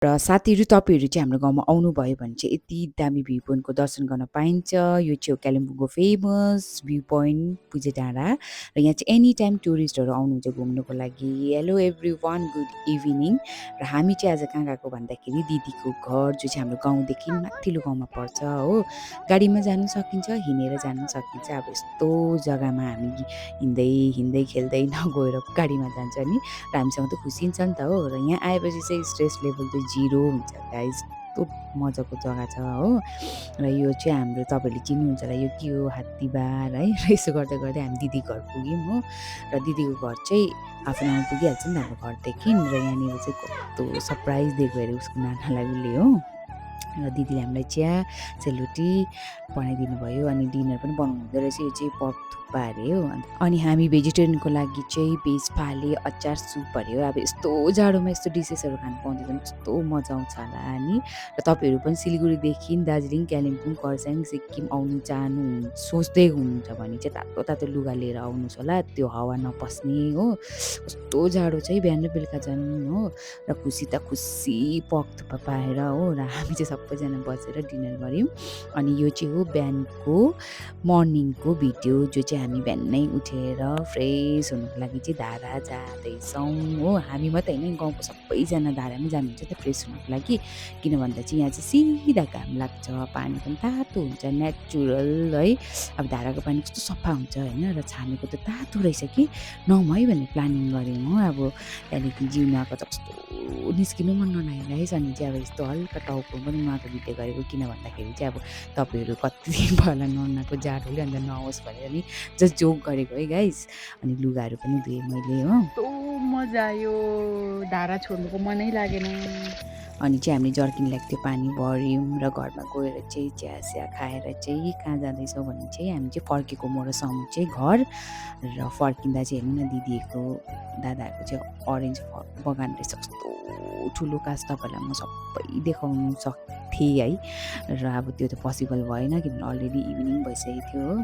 र साथीहरू तपाईँहरू चाहिँ हाम्रो गाउँमा आउनुभयो भने चाहिँ यति दामी भ्यू पोइन्टको दर्शन गर्न पाइन्छ। यो चाहिँ हो कालिम्पोङको फेमस भ्यू पोइन्ट पुजे डाँडा र यहाँ चाहिँ एनी टाइम टुरिस्टहरू आउनुहुन्छ घुम्नुको लागि। Hello everyone, good evening. र हामी चाहिँ आज कहाँ गएको भन्दाखेरि दिदीको घर जो चाहिँ हाम्रो गाउँदेखि माथिल्लो गाउँमा पर्छ हो। गाडीमा जानु सकिन्छ, हिँडेर जानु सकिन्छ। अब यस्तो जग्गामा हामी हिँड्दै हिँड्दै खेल्दै नगएर गाडीमा जान्छ नि, र हामीसँग त खुसी नि छ नि त हो। र यहाँ आएपछि चाहिँ स्ट्रेस लेभल त 0 हुन्छ गाइज। यस्तो मजाको जग्गा छ हो। र यो चाहिँ हाम्रो तपाईँहरूले चिन्नुहुन्छ होला, यो के हो हात्तीबार है। र यसो गर्दै गर्दै हामी दिदी घर पुग्यौँ हो। र दिदीको घर चाहिँ हाफ एन आवर पुगिहाल्छ नि त हाम्रो घरदेखि। र यहाँनिर चाहिँ कस्तो सरप्राइज दिएको अरे उसको नानालाई उसले हो। र दिदीले हामीलाई चिया सेलरोटी बनाइदिनु भयो, अनि डिनर पनि बनाउनु हुँदो रहेछ। यो चाहिँ पर्क थुक्पा अरे हो। अनि हामी भेजिटेरियनको लागि चाहिँ भेज फाले अचार सुप अरे हो। अब यस्तो जाडोमा यस्तो डिसेसहरू खानु पाउँदा झन् कस्तो मजा आउँछ होला नि। र तपाईँहरू पनि सिलगढीदेखि दार्जिलिङ, कालिम्पोङ, खरसाङ, सिक्किम आउनु सोच्दै हुनुहुन्छ भने चाहिँ तातो तातो लुगा लिएर आउनुहोस् होला, त्यो हावा नपस्ने हो। कस्तो जाडो चाहिँ बिहान र बेलुका झन् हो। र खुसी त खुसी पर्क थुक्पा पाएर हो। र हामी चाहिँ सबैजना बसेर डिनर गऱ्यौँ। अनि यो चाहिँ हो बिहानको मर्निङको भिडियो, जो चाहिँ हामी बिहानै उठेर फ्रेस हुनुको लागि चाहिँ धारा जाँदैछौँ हो। हामी मात्रै होइन, गाउँको सबैजना धारामै जानुहुन्छ त फ्रेस हुनुको लागि। किन भन्दा चाहिँ यहाँ चाहिँ सिधा घाम लाग्छ, पानी पनि तातो हुन्छ, नेचुरल है। अब धाराको पानी कस्तो सफा हुन्छ होइन। र छानेको त तातो रहेछ कि नहुँ है भन्ने प्लानिङ गऱ्यौँ हो। अब त्यहाँदेखि जिउ नुहाएको त कस्तो निस्किनु मन नलाग्यो गाइस। अनि चाहिँ अब यस्तो हल्का टाउको पनि नुहाएको भिडियो गरेको, किन भन्दाखेरि चाहिँ अब तपाईँहरू कति दिन भयो होला नुहाएको जाडोले, अन्त नहोस् भनेर नि जस्ट जोक गरेको है गाइस। अनि लुगाहरू पनि धोएँ मैले हो। कस्तो मजा आयो, धारा छोड्नुको मनै लागेन। अनि चाहिँ हामीले जर्किन ल्याएको थियो, पानी भऱ्यौँ र घरमा गएर चाहिँ चिया खाएर चाहिँ कहाँ जाँदैछौँ भने चाहिँ हामी चाहिँ फर्केको म र समु चाहिँ घर। र फर्किँदा चाहिँ हेर्नु न दिदीहरूको दादाहरूको चाहिँ अरेन्ज बगान रहेछ। कस्तो ठुलो कास तपाईँलाई म सबै देखाउनु सक्थेँ है। र अब त्यो त पोसिबल भएन किनभने अलरेडी इभिनिङ भइसकेको थियो हो।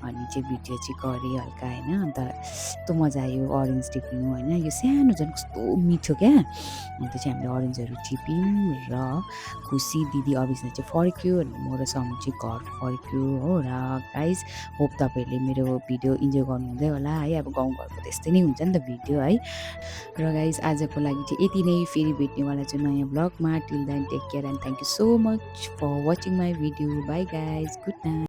अनि चाहिँ भिडियो चाहिँ गरेँ हल्का होइन। अन्त यस्तो मजा आयो अरेन्ज टिप्नु होइन। यो सानो झन् कस्तो मिठो क्या। अन्त चाहिँ हामीले अरेन्जहरू टिप्यौँ र खुसी दिदी अभिषेक चाहिँ फर्क्यो, म र समु चाहिँ घर फर्क्यो हो। र गाइस होप तपाईँहरूले मेरो भिडियो इन्जोय गर्नुहुँदै होला है। अब गाउँघरको त्यस्तै नै हुन्छ नि त भिडियो है। र गाइस आजको लागि चाहिँ यति नै, फेरि भेट्नेवाला छु नयाँ ब्लगमा। Till then take care and thank you so much for watching my video. Bye guys, good night.